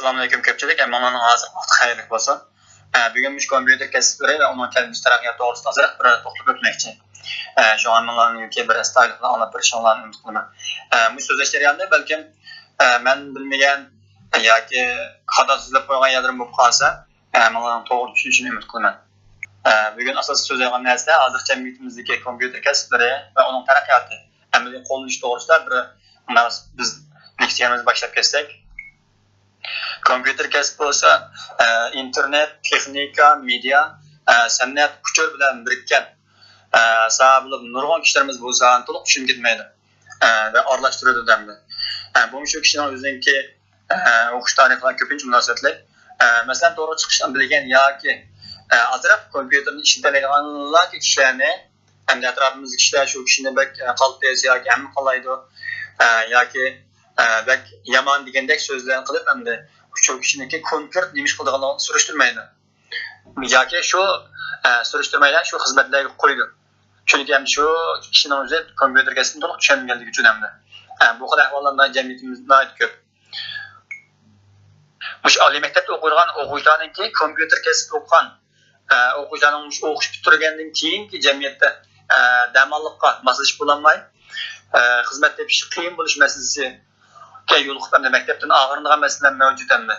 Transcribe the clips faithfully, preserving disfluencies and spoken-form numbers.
ئەسسالامۇئەلەيكۇم كۆپچىلىك، ھەممىڭلارنىڭ ھازىرقى ۋاقتى خەيرلىك بولسۇن. ئە، بۈگۈن مۇشۇ كومپيۇتېر كەسىپلىرى ۋە ئۇنىڭ كەلگۈسى تەرەققىياتى توغرىسىدا ئازراق بىر توختىلىپ ئۆتمەكچى. ئە، شۇڭا ھەممىڭلارنىڭكى بىر ئەستايىدىللىق ئاڭلاپ بېرىشىڭلارنى ئۈمىد قىلىمەن. ئە، مۇشۇ سۆزلەش جەريانىدا بەلكىم، ئە، مەن بىلمىگەن ياكى خاتا سۆزلەپ قويغان يەرلىرىم بولۇپ قالسا، ئە، ھەممىڭلارنىڭ توغرا چۈشىنىشىنى ئۈمىد قىلىمەن. ئە، بۈگۈن ئاساسلىق سۆزلەيدىغان نەرسە ھازىر جەمئىيىتىمىزدىكى كومپيۇتېر كەسىپلىرى ۋە ئۇنىڭ تەرەققىياتى، ئەمەلىي قوللىنىش توغرىسىدا بىر مۇناسىۋەت بىز لېكسىيەمىزنى باشلاپ كەتسەك. كومپيۇتېر كەسپى بولسا، ئە، ئىنتېرنېت، تېخنىكا، مېدىيا، ئە، سەنئەت، ئۇچۇر بىلەن بىرىككەن، ئە، ساھە بولۇپ، نۇرغۇن كىشىلىرىمىز بۇ ساھەنى تولۇق چۈشىنىپ كەتمەيدۇ، ئە، ۋە ئارىلاشتۇرىدۇ دەمدە. ئە، بۇمۇ شۇ كىشىنىڭ ئۆزىنىڭكى، ئە، ئوقۇش تارىخى بىلەن كۆپىنچە مۇناسىۋەتلىك. ئە، مەسىلەن، تورغا چىقىشنى بىلگەن ياكى، ئە، ئازراق كومپيۇتېرنى ئىشلىتەلەيدىغانلاردىكى كىشىلەرنى، ئەمدى ئەتراپىمىزدىكى كىشىلەر شۇ كىشىنى بەك، ئە، قالتىس ياكى ھەممە قالايدۇ، ئە، ياكى، ئە، بەك يامان دېگەندەك سۆزلەرنى قىلىپ، ئەمدى شۇ كىشىنىڭكى كونكرېت نېمە ئىش قىلىدىغانلىقىنى سۈرۈشتۈرمەيدۇ. ياكى شۇ، ئە، سۈرۈشتۈرمەيلا شۇ خىزمەتلەرگە قويىدۇ. چۈنكى ئەمدى شۇ كىشىنىڭ ئۆزى كومپيۇتېر كەسپىنى تولۇق چۈشەنمىگەنلىكى ئۈچۈن ئەمدى. ئە، بۇ خىل ئەھۋاللار جەمئىيىتىمىزدە ناھايىتى كۆپ. مۇشۇ ئالىي مەكتەپتە ئوقۇيدىغان ئوقۇغۇچىلارنىڭكى كومپيۇتېر كەسپى ئوقۇغان، ئە، ئوقۇغۇچىلارنىڭ مۇشۇ ئوقۇش پۈتتۈرگەندىن كېيىنكى جەمئىيەتتە، ئە، دەماللىققا ماسلىشىپ بولالماي، ئە، خىزمەت تېپىش قىيىن بولۇش مەسىلىسىگە يولۇقۇپ، ئەمدى مەكتەپتىن ئاغرىنىدىغان مەسىلىلەر مەۋجۇت ئەمدى.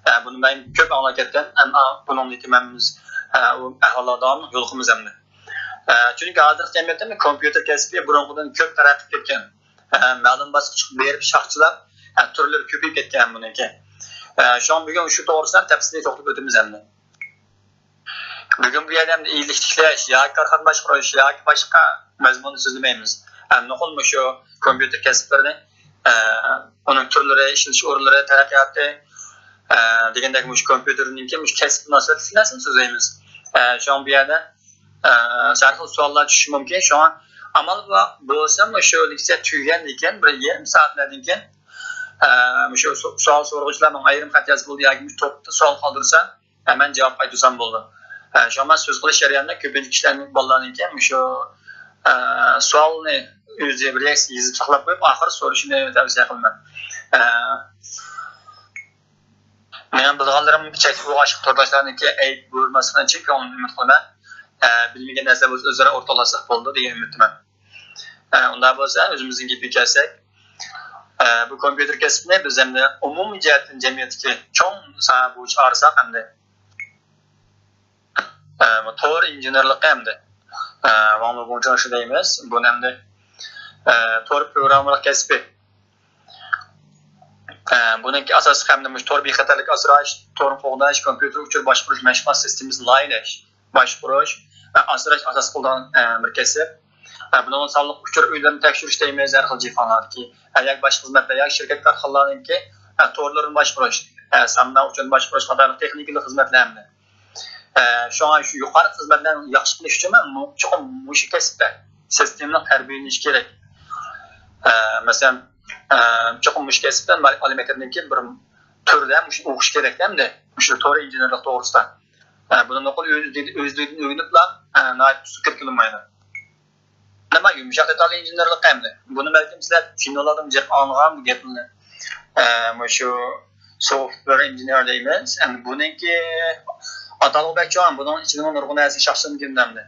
ئە، بۇنى مەن كۆپ ئاڭلاپ كەتكەن، ئەمما بۇنىڭدىن كېيىن بىز، ئە، ئۇ ئەھۋاللارغا داۋاملىق يولۇقىمىز ئەمدى. ئە، چۈنكى ھازىرقى جەمئىيەتتە كومپيۇتېر كەسپى بۇرۇنقىدىن كۆپ تەرەققىي قىلىپ كەتكەن. ئە، مەلۇم باسقۇچقا بېرىپ شاخچىلاپ، ئە، تۈرلىرى كۆپىيىپ كەتكەن بۇنىڭكى. ئە، شۇڭا بۈگۈن شۇ توغرىسىدا تەپسىلىي توختىلىپ ئۆتىمىز ئەمدى. بۈگۈن بۇ يەردە ئەمدى ئىگىلىك تىكلەش ياكى كارخانا باشقۇرۇش ياكى باشقا مەزمۇننى سۆزلىمەيمىز. ئە، نوقۇل مۇشۇ كومپيۇتېر كەسىپلىرىنى، ئە، ئۇنىڭ تۈرلىرى، ئىشلىتىش ئورۇنلىرى، تەرەققىياتى، ئە، دېگەندەك مۇشۇ كومپيۇتېرنىڭكى مۇشۇ كەسىپ مۇناسىۋەتلىك نەرسىنى سۆزلەيمىز. ئە، شۇڭا بۇ يەردە، ئە، ھەر خىل سوئاللار چۈشۈشى مۇمكىن. شۇڭا ئامال بار بولسا مۇشۇ لېكسىيە تۈگىگەندىن كېيىن بىر يېرىم سائەتلەردىن كېيىن، ئە، مۇشۇ سو-، سوئال سورىغۇچىلار ماڭا ئايرىم خەت يازسا بولدى ياكى مۇشۇ توپتا سوئال قالدۇرسا، ئە، مەن جاۋاب قايتۇرسام بولىدۇ. ئە، شۇڭا مەن سۆز قىلىش جەريانىدا كۆپىنچە كىشىلەرنىڭ، بالىلارنىڭكى مۇشۇ، ئە، سوئالنى ئۆزى بىر يەرگە يېزىپ ساقلاپ قويۇپ، ئاخىر سورىشىنى تەۋسىيە قىلىمەن. ئە، مېنىڭ بىلىدىغانلىرىم چەكلىك بولغاچقا تورداشلارنىڭكى ئەيىب بۇيرۇماسلىقىنى چىن كۆڭلۈمدىن ئۈمىد قىلىمەن. ئە، بىلمىگەن نەرسە بولسا ئۆزئارا ئورتاقلاشساق بولىدۇ دېگەن ئۈمىدتىمەن. ئە، ئۇنداق بولسا ئۆزىمىزنىڭ گېپىگە كەلسەك، ئە، بۇ كومپيۇتېر كەسپىنى بىز ئەمدى ئومۇمىي جەھەتتىن جەمئىيەتتىكى چوڭ ساھە بويىچە ئايرىساق ئەمدى، ئە، تور ئىنژېنېرلىقى ئەمدى، ئە، ۋاڭلۇ گۇڭچاڭشى دەيمىز. بۇنى ئەمدى، ئە، تور پروگراممېرلىق كەسپى. ئە، بۇنىڭكى ئاساسلىق ئەمدى مۇشۇ تور بىخەتەرلىكى ئاسراش، تورنى قوغداش، كومپيۇتېر ئۇچۇر باشقۇرۇش مەشغۇلات سىستېمىسىنى لايىھەلەش، باشقۇرۇش ۋە ئاسراش ئاساس قىلىدىغان، ئە، بىر كەسىپ. ئە، بۇنىڭغا سانلىق ئۇچۇر ئۆيلىرىنى تەكشۈرۈش دەيمىز، ھەر خىل جىھازلاردىكى، ئە، ياكى باشقا خىزمەتلەر ياكى شىركەت كارخانىلارنىڭكى، ئە، تورلىرىنى باشقۇرۇش، ئە، سانلىق ئۇچۇرنى باشقۇرۇش قاتارلىق تېخنىكىلىق خىزمەتلەر ئەمدى. ئە، شۇڭا شۇ يۇقىرى خىزمەتلەرنى ياخشى قىلىش ئۈچۈن مەن مۇ-، چوقۇم مۇشۇ كەسىپتە سىستېمىلىق تەربىيەلىنىش كېرەك. ئە، مەسىلەن، ئە، چوقۇم مۇشۇ كەسىپتە ئالىي مەكتەپتىن كېيىن بىر تۈردە مۇشۇ ئوقۇش كېرەك ئەمدى. مۇشۇ تور ئىنژېنېرلىق توغرىسىدا. ئە، بۇنى نوقۇل ئۆزلۈكىدىن ئۆگىنىپلا، ئە، ناھايىتى ئۇستىكىرىپ كېلىنمايدۇ. نېمە يۇمشاق دېتال ئىنژېنېرلىقى ئەمدى؟ بۇنى بەلكىم سىلەر كىنولاردىن جىق ئاڭلىغان بۇ گەپنى. ئە، مۇشۇ سوفتۋېر ئىنژېنېر دەيمىز. ئەمدى بۇنىڭكى ئاتالغۇ بەك چوڭ، بۇنىڭ ئىچىدىمۇ نۇرغۇن نەرسە شاخسىدىن كېلىدۇ ئەمدى.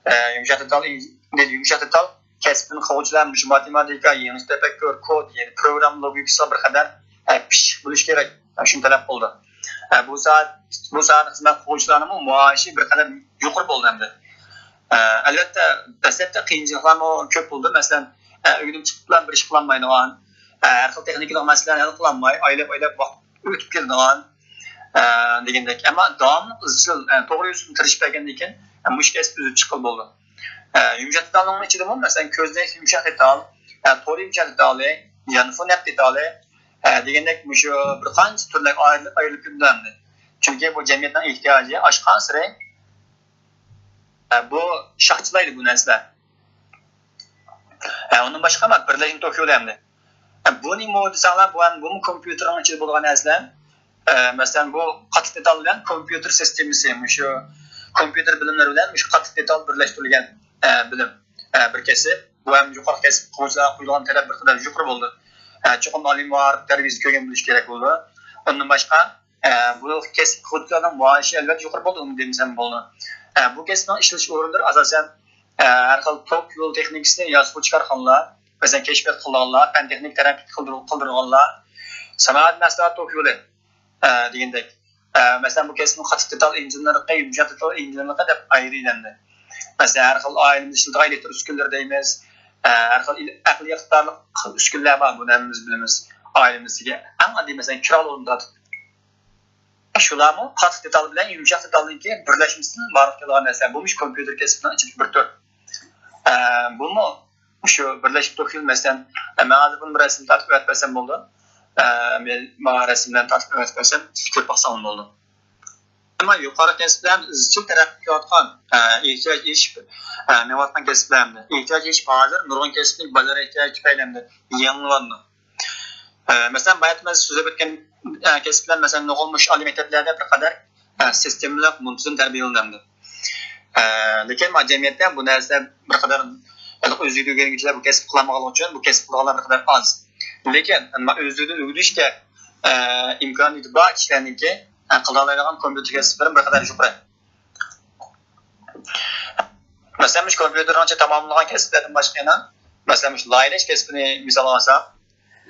ئە، يۇمشاق دېتال ئىنژ-، يۇمشاق دېتال كەسپىنى قىلغۇچىلار مۇشۇ ماتېماتىكا، يېڭىچە تەپەككۇر، كود، يەنى پروگرامما لوگىكىسىغا بىر قەدەر، ئە، پىششىق بولۇش كېرەك. شۇنى تەلەپ قىلىدۇ. ئە، بۇ ساھە، بۇ ساھەدە خىزمەت قىلغۇچىلارنىڭمۇ مائاشى بىر قەدەر يۇقىرى بولىدۇ ئەمدى. ئە، ئەلۋەتتە، دەسلەپتە قىيىنچىلىقلارمۇ كۆپ بولىدۇ. مەسىلەن، ئە، ئۆگىنىپ چىقىپلا بىر ئىش قىلالمايدىغان، ئە، ھەر خىل تېخنىكىلىق مەسىلىلەرنى ھەل قىلالماي، ئايلاپ-ئايلاپ ۋاقىت ئۆتۈپ كېتىدىغان، ئە، دېگەندەك. ئەمما داۋاملىق ئىزچىل، ئە، توغرا يۈزدىن تىرىشىپ بەرگەندىن كېيىن، ئە، مۇشۇ كەسىپ ئۆزى چىققىلى بولىدۇ. ئە، يۇمشاق دېتالنىڭ ئىچىدىمۇ، مەسىلەن، كۆزنەك يۇمشاق دېتال، ئە، تور يۇمشاق دېتالى، يانفونەت دېتالى، ئە، دېگەندەك مۇشۇ بىر قانچە تۈرلەرگە ئايرىلىپ، ئايرىلىپ كېتىدۇ ئەمدى. چۈنكى بۇ جەمئىيەتنىڭ ئېھتىياجى ئاشقانسېرى، ئە، بۇ شاخچىلايدۇ بۇ نەرسىلەر. ئە، ئۇنىڭ باشقا ما بىرلەشمە توك يولى ئەمدى. ئە، بۇ نېمە دېسەڭلار، بۇ ھەم، بۇمۇ كومپيۇتېرنىڭ ئىچىدە بولىدىغان نەرسىلەر. ئە، مەسىلەن، بۇ قاتتىق دېتال بىلەن كومپيۇتېر سىستېمىسى، مۇشۇ كومپيۇتېر بىلىملىرى بىلەن مۇشۇ قاتتىق دېتال بىرلەشتۈرۈلگەن، ئە، بىلىم، ئە، بىر كەسىپ. بۇ ھەم يۇقىرى كەسىپ قىلغۇچىلارغا قويۇلغان تەلەپ بىر قەدەر يۇقىرى بولىدۇ. ئە، چوقۇم ئالىي مائارىپ دەرىجىسى كۆرگەن بولۇشى كېرەك بولىدۇ. ئۇندىن باشقا، ئە، بۇ كەسىپ ئوقۇغۇچىلارنىڭ مائاشى ئەلۋەتتە يۇقىرى بولىدۇ، ئۇنى دېمىسەم بولىدۇ. ئە، بۇ كەسىپنىڭ ئىشلىتىش ئورۇنلىرى ئاساسەن، ئە، ھەر خىل توك يول تېخنىكىسىنى ياسىغۇچى كارخانىلار، مەسىلەن، كەشپىيات قىلىدىغانلار، پەن تېخنىك تەرەققىي قىلدۇر-، قىلدۇرغانلار، سانائەت مەھسۇلات توك يولى، ئە، دېگەندەك. ئە، مەسىلەن، بۇ كەسىپنىڭ قاتتىق دېتال ئىنژېنېرلىقى، يۇمشاق دېتال ئىنژېنېرلىقى دەپ ئايرىلىدۇ. مەسىلەن، ھەر خىل ئائىلىمىزدە ئىشلىتىدىغان ئېلېكتر ئۈسكۈنىلىرى دەيمىز، ئە، ھەر خىل ئەقلىي ئىقتىدارلىق ئۈسكۈنىلەر بار، بۇنى ھەممىمىز بىلىمىز. ئائىلىمىزدىكى ئەڭ ئاددىي، مەسىلەن، كىرئان ئورنىدا شۇلارمۇ قاتتىق دېتال بىلەن يۇمشاق دېتالنىڭكى بىرلەشمىسىدىن بارلىققا كېلىدىغان نەرسە. بۇمۇ كومپيۇتېر كەسپىنىڭ ئىچىدىكى بىر تۈر. ئە، بۇمۇ مۇشۇ بىرلەشمە توك يول، مەسىلەن، مەن ھازىر بۇنى بىر رەسىم تارتىپ ئەۋەتىپ بەرسەم بولىدۇ. ئە، مەن مانا رەسىملەرنى تارتىپ ئەۋەتىپ بەرسەم، سىز كۆرۈپ باقساڭلار بولىدۇ. ئەمما يۇقىرى كەسىپلەر ئىزچىل تەرەققىي قىلىۋاتقان، ئە، ئېھتىياج ئېشىپ، ئە، مېڭىۋاتقان كەسىپلەر ئەمدى. ئېھتىياج ئېشىپ، ھازىر نۇرغۇن كەسىپلەر بالىلار ئېھتىياجى تۈپەيلى ئەمدى يېڭىلىنىۋاتىدۇ. ئە، مەسىلەن، باياتىن مەن سۆزلەپ ئۆتكەن، ئە، كەسىپلەر، مەسىلەن، نۇرغۇن مۇشۇ ئالىي مەكتەپلەردە بىر قەدەر، ئە، سىستېمىلىق، مۇنتىزىم تەربىيەلىنىدۇ. ئە، لېكىن ما جەمئىيەتتە بۇ نەرسە بىر قەدەر ھېلىقى ئۆزلۈكىدە ئۆگەنگۈچىلەر بۇ كەسىپ قىلالمىغانلىقى ئۈچۈن بۇ كەسىپ قىلىدىغانلار بىر قەدەر ئاز. لېكىن، ئەمما ئۆزلۈكىدىن ئۆگىنىشكە، ئە، ئىمكانىيىتى بار كىشىلەرنىڭكى، ئە، قىلالايدىغان كومپيۇتېر كەسىپلىرى بىر قەدەر يۇقىرى. مەسىلەن، مۇشۇ كومپيۇتېرنىڭچە تاماملىغان كەسىپلەردىن باشقا يەنە، مەسىلەن، مۇشۇ لايىھەلەش كەسپىنى مىسال ئالساق،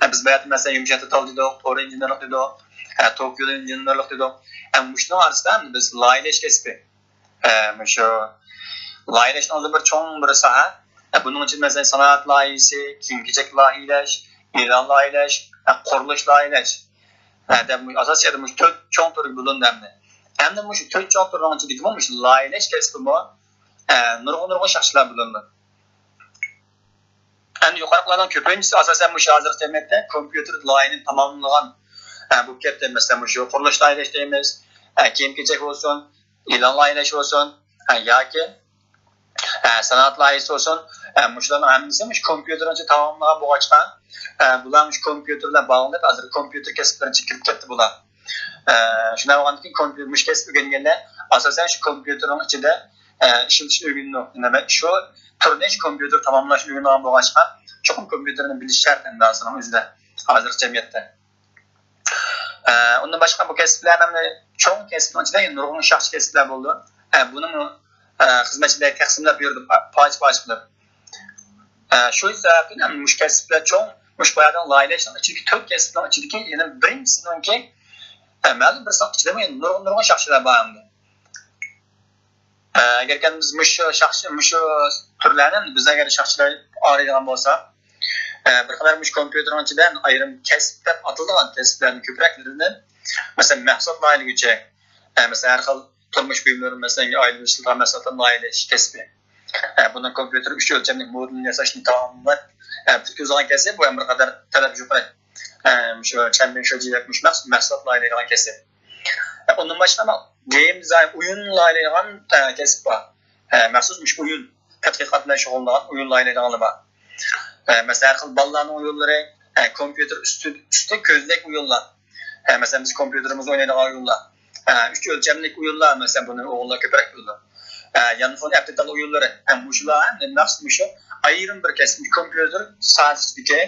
ئە، بىز باياتىن، مەسىلەن، يۇمشاق دېتال دېدۇق، تور ئىنژېنېرلىق دېدۇق، ئە، توك يولى ئىنژېنېرلىق دېدۇق. ئە، مۇشۇنىڭ ئارىسىدا بىز لايىھەلەش كەسپى، ئە، مۇشۇ لايىھەلەشنىڭ ئۆزى بىر چوڭ بىر ساھە. ئە، بۇنىڭ ئىچىدە، مەسىلەن، سانائەت لايىھەسى، كىيىم-كېچەك لايىھەلەش، ئېلان لايىھەلەش، ئە، قۇرۇلۇش لايىھەلەش. ئە، دەپ مۇ-، ئاساسىي يەردە مۇشۇ تۆت چوڭ تۈرگە بۆلۈندى ئەمدى. ئەمدى مۇشۇ تۆت چوڭ تۈرنىڭ ئىچىدىكىمۇ مۇشۇ لايىھەلەش كەسپىمۇ، ئە، نۇرغۇن، نۇرغۇن شاخسىلار بۆلۈنىدۇ. ئەمدى يۇقىرىقىلارنىڭ كۆپىنچىسى ئاساسەن مۇشۇ ھازىرقى جەمئىيەتتە كومپيۇتېر لايىھىنى تاماملىغان، ئە، بولۇپ كەتتى. مەسىلەن، مۇشۇ قۇرۇلۇش لايىھەلەش دەيمىز، ئە، كىيىم-كېچەك بولسۇن، ئېلان لايىھەلەش بولسۇن، ئە، ياكى، ئە، سانائەت لايىھەسى بولسۇن، ئە، مۇشۇلارنىڭ ھەممىسى مۇشۇ كومپيۇتېرنى تاماملىغان بولغاچقا، ئە، بۇلار مۇشۇ كومپيۇتېر بىلەن باغلىنىپ، ھازىر كومپيۇتېر كەسىپلىرىگە كىرىپ كەتتى بۇلار. ئە، شۇنداق بولغاندىن كېيىن كومپيۇ-، مۇشۇ كەسىپ ئۆگەنگەنلەر ئاساسەن شۇ كومپيۇتېرنىڭ ئىچىدە، ئە، ئىشلىتىشنى ئۆگىنىدۇ. نېمە، شۇ تۈرنى شۇ كومپيۇتېر تاماملاشنى ئۆگىنىدىغان بولغاچقا، چوقۇم كومپيۇتېرنى بىلىش شەرت ئەمدى ھازىرنىڭ ئۆزىدە، ھازىرقى جەمئىيەتتە. ئە، ئۇندىن باشقا بۇ كەسىپلەر ھەم چوڭ كەسىپنىڭ ئىچىدە نۇرغۇن شاخسا كەسىپلەر بولىدۇ. ئە، بۇنىمۇ، ئە، خىزمەتچىلەرگە تەقسىملەپ بېرىدۇ، پا-، پارچە-پارچە قىلىپ. ئە، شۇ سەۋەبتىن ھەم مۇشۇ كەسىپلەر چوڭ، مۇشۇ بايادىن لايىھەلەشنىڭ ئىچىدىكى تۆت كەسىپنىڭ ئىچىدىكى يەنە بىرىنچىسىنىڭكى، ئە، مەلۇم بىر سان ئىچىدىمۇ يەنە نۇرغۇن، نۇرغۇن شاخسىلار بار ئەمدى. ئە، ئەگەركەن بىز مۇشۇ شاخس-، مۇشۇ تۈرلەرنى بىز ئەگەر شاخسىلار ئايرىيدىغان بولساق، ئە، بىر قەدەر مۇشۇ كومپيۇتېرنىڭ ئىچىدە ئايرىم كەسىپ دەپ ئاتىلىدىغان كەسىپلەرنىڭ كۆپرەكلىرىنى، مەسىلەن، مەھسۇلات لايىھەلىگۈچى، ئە، مەسىلەن، ھەر خىل تۇرمۇش بۇيۇملىرى، مەسىلەن، ئائىلىدە ئىشلىتىدىغان مەھسۇلاتلارنى لايىھەلەش كەسپى. ئە، بۇنىڭ كومپيۇتېر ئۈچ ئۆلچەملىك مودېلىنى ياساشنى تاماملاپ، ئە، پۈتكۈزىدىغان كەسىپ، بۇ ھەم بىر قەدەر تەلەپ يۇقىرى. ئە، مۇشۇ چەنبىڭ شۆجى دەپ مۇشۇ مەخسۇس مەھسۇلات لايىھەلەيدىغان كەسىپ. ئە، ئۇندىن باشقا گېيم دىزاين، ئويۇن لايىھەلەيدىغان، ئە، كەسىپ بار. ئە، مەخسۇس مۇشۇ ئويۇن، تەتقىقات بىلەن شۇغۇللانغان ئويۇن لايىھەلەيدىغانلار بار. ئە، مەسىلەن، ھەر خىل بالىلارنىڭ ئويۇنلىرى، ئە، كومپيۇتېر ئۈستى، ئۈستى كۆزنەك ئويۇنلار. ئە، مەسىلەن، بىز كومپيۇتېرىمىزدا ئوينايدىغان ئويۇنلار. ئە، ئۈچ ئۆلچەملىك ئويۇنلار، مەسىلەن، بۇنى ئوغۇللار كۆپرەك بىلىدۇ. ئە، يانفون ئەپ دېتال ئويۇنلىرى. ئە، مۇشۇلار ھەم مەخسۇس مۇشۇ ئايرىم بىر كەسىپ، كومپيۇتېر ساھەسىدىكى،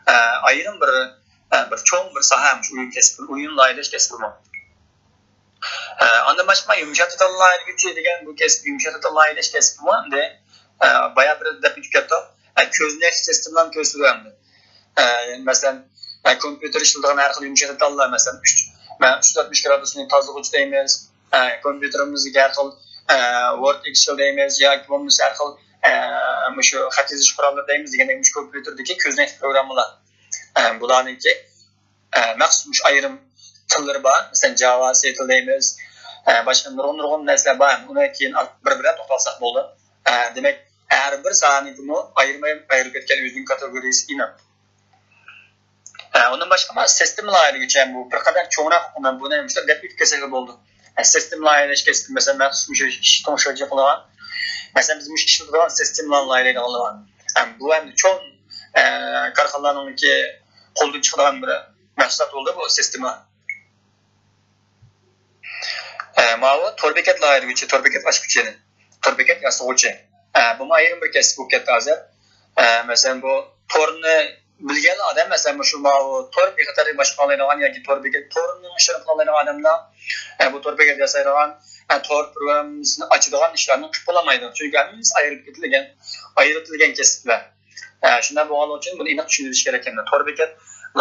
ئە، ئايرىم بىر، ئە، بىر چوڭ بىر ساھە مۇشۇ ئويۇن كەسپى، ئويۇن لايىھەلەش كەسپىمۇ. ئە، ئاندىن باشقا يۇمشاق دېتال لايىھەلىگۈچى دېگەن بۇ كەسىپ، يۇمشاق دېتال لايىھەلەش كەسپىمۇ ئەمدى، ئە، بايا بىر دەپ ئۆتۈپ كەتتۇق. ئە، كۆزنەك سىستېمىلارنى كۆرسىتىدۇ ئەمدى. ئە، مەسىلەن، ئە، كومپيۇتېر ئىشلىتىدىغان ھەر خىل يۇمشاق دېتاللار، مەسىلەن، ئۈچ، مەن ئۈچ يۈز ئاتمىش گرادۇسنى تازىلىغۇچ دەيمىز. ئە، كومپيۇتېرىمىزدىكى ھەر خىل، ئە، ۋورد، ئېكسېل دەيمىز ياكى بولمىسا ھەر خىل، ئە، مۇشۇ خەت يېزىش قوراللىرى دەيمىز دېگەندەك، مۇشۇ كومپيۇتېردىكى كۆزنەك پروگراممىلار. ئە، بۇلارنىڭكى، ئە، مەخسۇس مۇشۇ ئايرىم تىللىرى بار. مەسىلەن، جاۋا سى تىل دەيمىز. ئە، باشقا نۇرغۇن، نۇرغۇن نەرسىلەر بار. ئۇنى كېيىن بىر-بىرلەپ توختالساق بولىدۇ. ئە، دېمەك، ھەر بىر ساھەنىڭكىمۇ ئايرىم-ئايرىم ئايرىلىپ كەتكەن ئۆزىنىڭ كاتېگورىيىسى ئېنىق. ئە، ئۇنىڭ باشقا سىستېما لايىھەلىگۈچى بۇ بىر قەدەر چوڭراق، مەن بۇنى مۇشۇنداق دەپ ئۆتۈپ كەتسەكلا بولىدۇ. ئە، سىستېما لايىھەلەش كەسپى، مەسىلەن، مەخسۇس مۇشۇ ئىشتۇڭ شۇجى قىلغان. مەسىلەن، بىز مۇشۇ ئىشلىتىدىغان سىستېمىلارنى لايىھەلەيدىغانلار بار. ئە، بۇ ئەمدى چوڭ، ئە، كارخانىلارنىڭكى قولدىن چىقىدىغان بىر مەھسۇلات بولدى بۇ سىستېما. ئە، ماۋۇ تور بېكەت لايىھەلىگۈچى، تور بېكەت ئاچقۇچى، تور بېكەت ياسىغۇچى. ئە، بۇمۇ ئايرىم بىر كەسىپ بولۇپ كەتتى ھازىر. ئە، مەسىلەن، بۇ تورنى بىلگەن ئادەم، مەسىلەن، مۇشۇ ماۋۇ تور بىخەتەرلىك باشقۇرۇۋالالايدىغان ياكى تور بېكەت، تورنىڭ ئىشلىرىنى قىلالايدىغان ئادەملەر، ئە، بۇ تور بېكەت ياسايدىغان، ئە، تور پروگراممىسىنى ئاچىدىغان ئىشلارنى قىلىپ بولالمايدۇ. چۈنكى ھەممىسى ئايرىپ كېتىلگەن، ئايرىتىلگەن كەسىپلەر. ئە، شۇنداق بولغانلىقى ئۈچۈن بۇنى ئېنىق چۈشىنىش كېرەك. ئەمدى تور بېكەت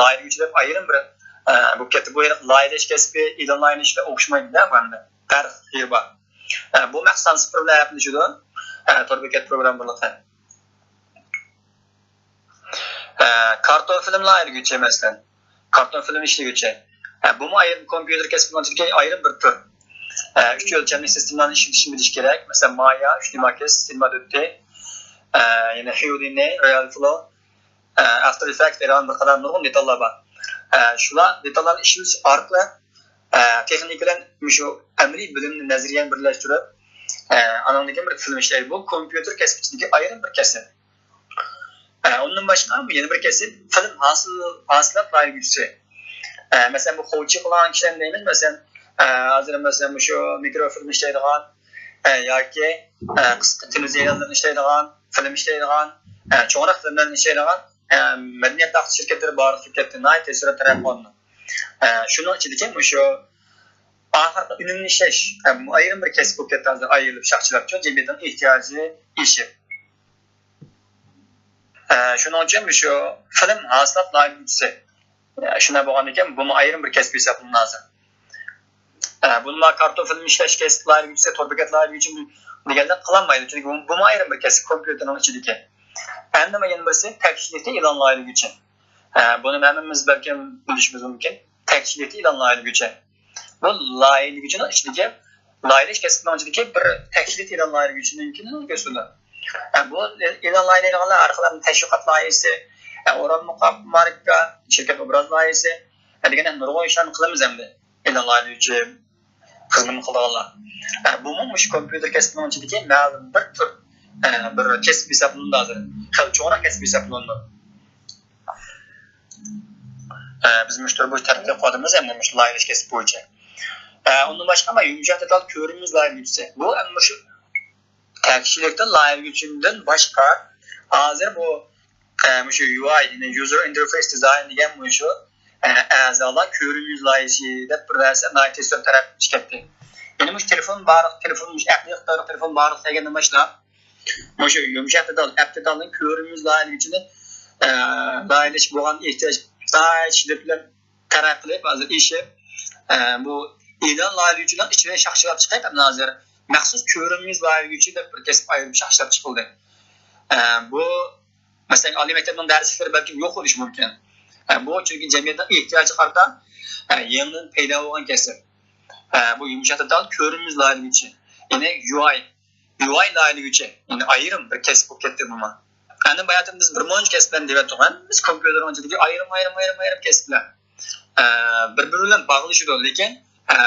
لايىھىلىگۈچى دەپ ئايرىم بىر، ئە، بولۇپ كەتتى. بۇ ھېلىقى لايىھىلەش كەسپى، ئېلان لايىھىلەشكە ئوخشىمايدۇ-دە، بۇ ئەمدى پەرق بار. ئە، بۇ مەخسۇس سان سىفىر بىلەن ھەپىلىشىدۇ. ئە، تور بېكەت پروگراممېرلىقى. ئە، كارتون فىلىم لايىھىلىگۈچى، مەسىلەن، كارتون فىلىم ئىشلىگۈچى. ئە، بۇمۇ ئايرىم كومپيۇتېر كەسپىنىڭ ئىچىدىكى ئايرىم بىر تۈر. ئە، ئۈچ ئۆلچەملىك سىستېمىلارنى ئىشلىتىشنى بىلىش كېرەك. مەسىلەن، مايا، ئۈچ دى ماكس، سىنېما تۆت دى، ئە، يەنە ھيۇدىنى، رېئال فلو، ئە، ئافتېر ئېففېكت دەيدىغان بىر قاتار نۇرغۇن دېتاللار بار. ئە، شۇلار دېتاللارنى ئىشلىتىش ئارقىلىق، ئە، تېخنىكا بىلەن مۇشۇ ئەمەلىي بىلىمنى، نەزەرىيەنى بىرلەشتۈرۈپ، ئە، ئانىڭدىن كېيىن بىر فىلىم ئىشلەيدۇ. بۇ كومپيۇتېر كەسپى ئىچىدىكى ئايرىم بىر كەسىپ. ئە، ئۇندىن باشقا يەنە بىر كەسىپ فىلىم ھاسىل-، ھاسىلات لايىھىلىگۈچىسى. ئە، مەسىلەن، بۇ خوجىچىلىق قىلغان كىشىلەرنى دەيمىز، مەسىلەن، ئە، ھازىر، مەسىلەن، مۇشۇ مىكروفىلىم ئىشلەيدىغان، ئە، ياكى، ئە، قىسقا تېلېۋىزىيە ئېلانلىرىنى ئىشلەيدىغان، فىلىم ئىشلەيدىغان، ئە، چوڭراق فىلىملەرنى ئىشلەيدىغان، ئە، مەدەنىيەت تاختىسى شىركەتلىرى بارلىققا كېلىپ كەتتى، ناھايىتى تېز سۈرئەتتە تەرەققىي قىلىدۇ. ئە، شۇنىڭ ئىچىدىكى مۇشۇ ئاخىرقى ئۈنۈمنى ئىشلەش، ئە، بۇ ئايرىم بىر كەسىپ بولۇپ كەتتى ھازىر، ئايرىلىپ شاخچىلاپ، جەمئىيەتنىڭ ئېھتىياجى ئېشىپ. ئە، شۇنىڭ ئۈچۈن مۇشۇ فىلىم ھاسىلات لايىھىلىگۈچىسى، ئە، شۇنداق بولغاندىكىن، بۇمۇ ئايرىم بىر كەسىپ ھېسابلىنىدۇ ھازىر. ئە، بۇنىلا كارتون فىلىم ئىشلەش كەسىپ لايىھىلىگۈچىسى، تور بېكەت لايىھىلىگۈچى دېگەنلەر قىلالمايدۇ، چۈنكى بۇ، بۇمۇ ئايرىم بىر كەسىپ كومپيۇتېرنىڭ ئىچىدىكى. ئەمدى يەنە بىرسى تەكشى ئېلان لايىھىلىگۈچى. ئە، بۇنى ھەممىمىز بەلكىم بىلىشىمىز مۇمكىن. تەكشى ئېلان لايىھىلىگۈچى. بۇ لايىھىلىگۈچىنىڭ ئىچىدىكى، لايىھىلەش كەسپىنىڭ ئىچىدىكى بىر تەكشى ئېلان لايىھىلىگۈچىنىڭكىنى كۆرسىتىدۇ. ئە، بۇ ئېلان لايىھىلەيدىغانلار ھەر خىل تەشۋىقات لايىھىسى، ئە، ئورالمۇ قاپ ماركا، شىركەت ئوبراز لايىھىسى، ئە، دېگەندەك نۇرغۇن ئىشلارنى قىلىمىز ئەمدى. ئېلان لايىھىلىگۈچى خىزمىتىنى قىلىدىغانلار. ئە، بۇمۇ مۇشۇ كومپيۇتېر كەسپىنىڭ ئىچىدىكى مەلۇم بىر تۈر، ئە، بىر كەسىپ ھېسابلىنىدۇ ھازىر. خېلى چوڭراق كەسىپ ھېسابلىنىدۇ. ئە، بىز مۇشۇ تۈر بويىچە تەتقىق قىلىۋاتىمىز، ئەمدى مۇشۇ لايىھىلەش كەسپى بويىچە. ئە، ئۇندىن باشقا، مانا، يۇمشاق دېتال كۆرۈنمىز لايىھىلىگۈچىسى. بۇ ئەمدى مۇشۇ تەكشىلىكتە لايىھىلىگۈچىدىن باشقا، ھازىر بۇ، ئە، مۇشۇ يۇ ئاي، يەنى يۇزېر ئىنتېرفېيس دىزاين دېگەن مۇشۇ، ئە، ئەزالار كۆرۈنمىز لايىھىسى دەپ بىر نەرسە ناھايىتى تېز سۈرئەتتە تەرەققىي قىلىپ كەتتى. يەنى مۇشۇ تېلېفون بارلىق، تېلېفون، مۇشۇ ئەقلىي ئىقتىدارلىق تېلېفون بارلىق دېگەندىن باشلاپ، مۇشۇ يۇمشاق دېتال، ئەپ دېتالنىڭ كۆرۈنمىز لايىھىلىگۈچىنى، ئە، لايىھىلەش بولغان ئېھتىياج ناھايىتى شىددەت بىلەن تەرەققىي قىلىپ، ھازىر ئېشىپ، ئە، بۇ ئېلان لايىھىلىگۈچىنىڭ ئىچىدىن شاخچىلاپ چىقىپ، ئەمدى ھازىر مەخسۇس كۆرۈنمىز لايىھىلىگۈچى دەپ بىر كەسىپ ئايرىپ شاخچىلاپ چىقىلدى. ئە، بۇ، مەسىلەن، ئالىي مەكتەپنىڭ دەرسلىكلىرى بەلكىم يوق بولۇشى مۇمكىن. ئە، بۇ چۈنكى جەمئىيەتنىڭ ئېھتىياجىغا قارىتا، ئە، يېڭىدىن پەيدا بولغان كەسىپ. ئە، بۇ يۇمشاق دېتال كۆرۈنمىز لايىھىلىگۈچى، يەنى يۇ ئاي، يۇ ئاي لايىھىلىگۈچى، يەنى ئايرىم بىر كەسىپ بولۇپ كەتتى بۇمۇ. ئەمدى باياتىن بىز بىر مۇنچە كەسىپلەرنى دەۋەتتۇق، ھەممىسى كومپيۇتېرنىڭ ئىچىدىكى ئايرىم، ئايرىم، ئايرىم، ئايرىم كەسىپلەر. ئە، بىر-بىرى بىلەن باغلىشىدۇ، لېكىن، ئە،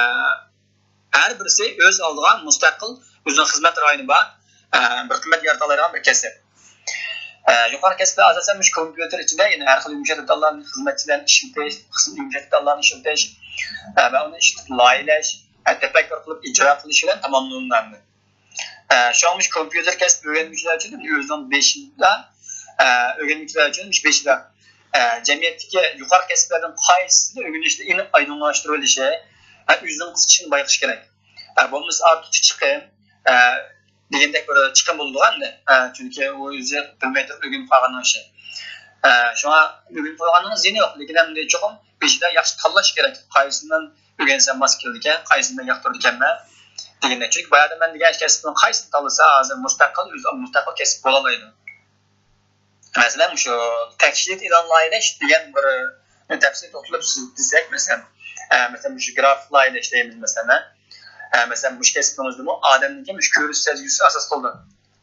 ھەر بىرسى ئۆز ئالدىغا مۇستەقىل، ئۆزىنىڭ خىزمەت رايونى بار، ئە، بىر قىممەت يارىتالايدىغان بىر كەسىپ. ئە، يۇقىرى كەسىپلەر ئاساسەن مۇشۇ كومپيۇتېر ئىچىدە، يەنى ھەر خىل يۇمشاق دېتاللارنى، خىزمەتچىلەرنى ئىشلىتىش، قىسىم يۇمشاق دېتاللارنى ئىشلىتىش، ئە، ۋە ئۇنى ئىشلىتىپ لايىھىلەش، ئە، تەپەككۇر قىلىپ ئىجرا قىلىش بىلەن تاماملىنىدۇ. ئە، شۇڭا مۇشۇ كومپيۇتېر كەسپى ئۆگەنگۈچىلەر ئۈچۈن ئۆزىنىڭ بېشىدا، ئە، ئۆگەنگۈچىلەر ئۈچۈن مۇشۇ بېشىدا، ئە، جەمئىيەتتىكى يۇقىرى كەسىپلەردىن قايسىسىنى ئۆگىنىشنى ئېنىق ئايدىڭلاشتۇرۇۋېلىشى، ئە، ئۆزىنىڭ قىزىقىشىنى بايقىشى كېرەك. ئە، بولمىسا ئارتۇقچە چىقىم، ئە، دېگەندەك بىر چىقىم بولىدىغان، ئە، چۈنكى ئۇ ئۆزى بىلمەي تۇرۇپ ئۆگىنىپ قالغاننىڭ ئىشى. ئە، شۇڭا ئۆگىنىپ قالغاننىڭ زىيىنى يوق، لېكىن ئەمدى چوقۇم بېشىدا ياخشى تاللاش كېرەك. قايسىسىنى ئۆگەنسەم ماس كېلىدىكەن، قايسىنى ياقتۇرىدىكەنمەن دېگەندەك. چۈنكى بايادا مەن دېگەن كەسىپنىڭ قايسىنى تاللىسا، ھازىر مۇستەقىل، ئۆزى مۇستەقىل كەسىپ بولالايدۇ. مەسىلەن، مۇشۇ تەكشىلىك ئېلان لايىھىلەش دېگەن بىر تەپسىلىي توختىلىپ دېسەك، مەسىلەن، ئە، مەسىلەن، مۇشۇ گرافىك لايىھىلەش دەيمىز، مەسىلەن، ئە، مەسىلەن، مۇشۇ كەسىپنىڭ ئۆزىدىمۇ ئادەمنىڭكى مۇشۇ كۆرۈش سەزگۈسى ئاساس قىلىدۇ.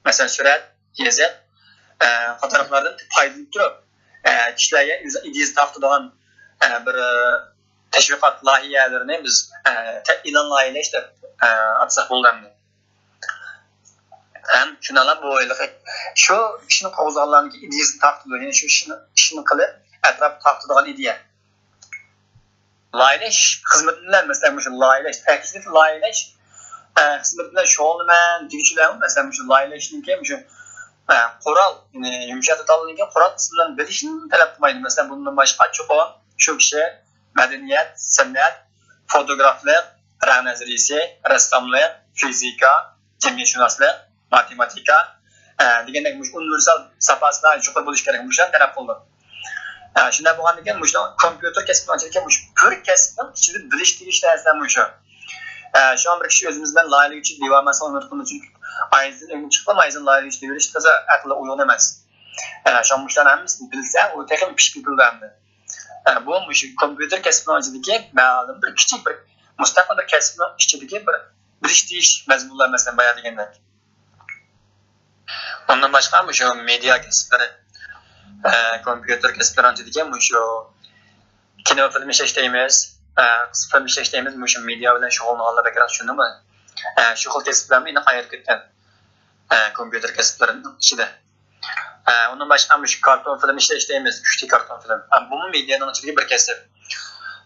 مەسىلەن، سۈرەت، يېزىق، ئە، قاتارلىقلاردىن پايدىلىنىپ تۇرۇپ، ئە، كىشىلەرگە ئۆز ئىدىيىسىنى تارقىتىدىغان، ئە، بىر، ئە، تەشۋىقات لايىھەلىرىنى بىز، ئە، تە-، ئېلان لايىھىلەش دەپ، ئە، ئاتىساق بولىدۇ ئەمدى. ھەم شۇنداقلا بۇ ھېلىقى شۇ كىشىنى قوزغىغانلارنىڭكى ئىدىيىسىنى تارقىتىدۇ، يەنى شۇ ئىشنى، ئىشنى قىلىپ ئەتراپقا تارقىتىدىغان ئىدىيە. لايىھىلەش خىزمىتى بىلەن، مەسىلەن، مۇشۇ لايىھىلەش، تەكشىلىك لايىھىلەش، ئە، خىزمىتى بىلەن شۇغۇللىنىمەن دېگۈچىلەرمۇ، مەسىلەن، مۇشۇ لايىھىلەشنىڭكى مۇشۇ، قورال، يەنى يۇمشاق دېتالنىڭكى قورال ئىسىملىرىنى بىلىشنى تەلەپ قىلمايدۇ. مەسىلەن، بۇندىن باشقا چوقۇم شۇ كىشى مەدەنىيەت، سەنئەت، فوتوگرافلىق، رەڭ نەزەرىيىسى، رەسساملىق، فىزىكا، جەمئىيەتشۇناسلىق، ماتېماتىكا، ئە، دېگەندەك مۇشۇ ئۇنىۋېرسال ساپاسى ناھايىتى يۇقىرى بولۇشى كېرەك. مۇشۇلارنى تەلەپ قىلىدۇ. ئە، شۇنداق بولغاندىكىن مۇشۇ كومپيۇتېر كەسپىنىڭ ئىچىدىكى مۇشۇ بىر كەسىپنىڭ ئىچىدە بىلىش تېگىشلىك نەرسىلەر مۇشۇ. ئە، شۇڭا بىر كىشى ئۆزىمىز بىلەن لايىھىلىگۈچى دېيىۋالماسلىقىنى ئۈمىد قىلىمەن، چۈنكى ئايزىدىن ئۆگىنىپ چىقتىم، ئايزىدىن لايىھىلىگۈچى دېيىۋېلىش تازا ئەقىلگە ئۇيغۇن ئەمەس. ئە، شۇڭا مۇشۇلارنى ھەممىسىنى بىلسە، ئۇ تېخىمۇ پىشىپ كېتىدۇ ئەمدى. ئە، بۇ مۇشۇ كومپيۇتېر كەسپىنىڭ ئىچىدىكى مەلۇم بىر كىچىك بىر مۇستەقىل بىر كەسىپنىڭ ئىچىدىكى بىر بىلىش تېگىش مەزمۇنلار، مەسىلەن، بايا دېگەندەك. ئۇندىن باشقا مۇشۇ مېدىيا كەسىپلىرى، ئە، كومپيۇتېر كەسىپلىرىنىڭ ئىچىدىكى مۇشۇ كىنو فىلىم ئىشلەش دەيمىز، ئە، قىسقا فىلىم ئىشلەش دەيمىز، مۇشۇ مېدىيا بىلەن شۇغۇللىنىغانلار بەكرەك چۈشىنىدۇ. ئە، شۇ خىل كەسىپلەرمۇ ئېنىق ئايرىپ كەتكەن، ئە، كومپيۇتېر كەسىپلىرىنىڭ ئىچىدە. ئە، ئۇندىن باشقا مۇشۇ كارتون فىلىم ئىشلەش دەيمىز، ئۈچ دى كارتون فىلىم. ئە، بۇمۇ مېدىيانىڭ ئىچىدىكى بىر كەسىپ.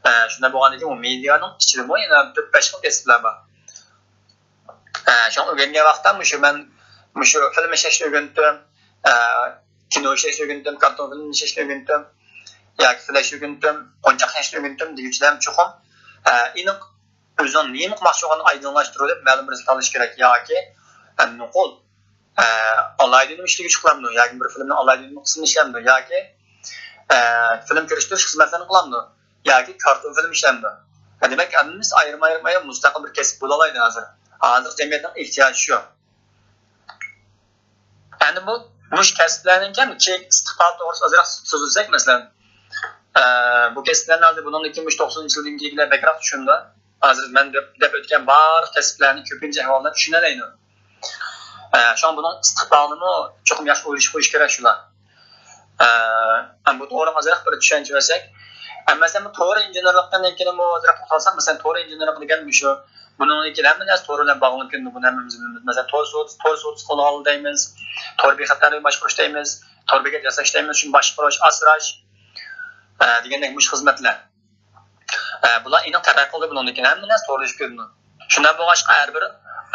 ئە، شۇنداق بولغاندىكىن، ئۇ مېدىيانىڭ ئىچىدىمۇ يەنە تۆت، بەش خىل كەسىپلەر بار. ئە، شۇڭا ئۆگەنگەن ۋاقىتتا مۇشۇ مەن مۇشۇ فىلىم ئىشلەشنى ئۆگەندىم، ئە، كىنو ئىشلەشنى ئۆگەندىم، كارتون فىلىم ئىشلەشنى ئۆگەندىم، ياكى فىلەشنى ئۆگەندىم، ئويۇنچۇق ئىشلەشنى ئۆگەندىم دېگۈچىلەر چوقۇم، ئە، ئېنىق ئۆزىنىڭ نېمە قىلماقچى بولغانلىقىنى ئايدىڭلاشتۇرۇۋېلىپ، مەلۇم بىر ئىشنى تاللىشى كېرەك. ياكى، ئە، نوقۇل، ئە، ئالاھىدە نېمە ئىشلىگۈچى قىلامدۇ، ياكى بىر فىلىمنىڭ ئالاھىدە نېمە قىسمىنى ئىشلەمدۇ، ياكى، ئە، فىلىم كىرىشتۈرۈش خىزمەتلىرىنى قىلامدۇ، ياكى كارتون فىلىم ئىشلەمدۇ. دېمەك، ھەممىسى ئايرىم-ئايرىم، ئايرىم مۇستەقىل بىر كەسىپ بولالايدۇ ھازىر. ھازىر جەمئىيەتنىڭ ئېھتىياجى شۇ. ئەمدى بۇ، مۇشۇ كەسىپلەرنىڭكى كېيىن ئىستىقبالى توغرىسىدا ئازراق سۆزلىسەك، مەسىلەن، ئە، بۇ كەسىپلەرنى ھازىر بۇنىڭدىن كېيىن مۇشۇ توقسىنىنچى يىلدىن كېيىنكىلەر بەكرەك چۈشىنىدۇ. ھازىر مەن دەپ، دەپ ئۆتكەن بارلىق كەسىپلەرنى كۆپىنچە ئەھۋالدا چۈشىنەلەيدۇ. ئە، شۇڭا بۇنىڭ ئىستىقبالىمۇ چوقۇم ياخشى ئويلىشىپ قويۇش كېرەك شۇلار. ئە، بۇ توغرا ئازراق بىر چۈشەنچە بەرسەك. ئە، مەسىلەن، بۇ تور ئىنژېنېرلىقتىن كېيىنمۇ ئازراق توختالساق، مەسىلەن، تور ئىنژېنېرلىق دېگەن مۇشۇ. بۇنىڭدىن كېيىن ھەممە نەرسە تور بىلەن باغلىنىپ كېتىدۇ، بۇنى ھەممىمىز بىلىمىز. مەسىلەن، تور سوت-، تور سوتىسى قىلىدىغانلار دەيمىز، تور بىخەتەرلىكى باشقۇرۇش دەيمىز، تور بېكەت ياساش دەيمىز، شۇنى باشقۇرۇش، ئاسراش، ئە، دېگەندەك مۇشۇ خىزمەتلەر. ئە، بۇلار ئېنىق تەرەققىي قىلدى، بۇنىڭدىن كېيىن ھەممە نەرسە تورلىشىپ كېتىدۇ. شۇنداق بولغاچقا، ھەر بىر،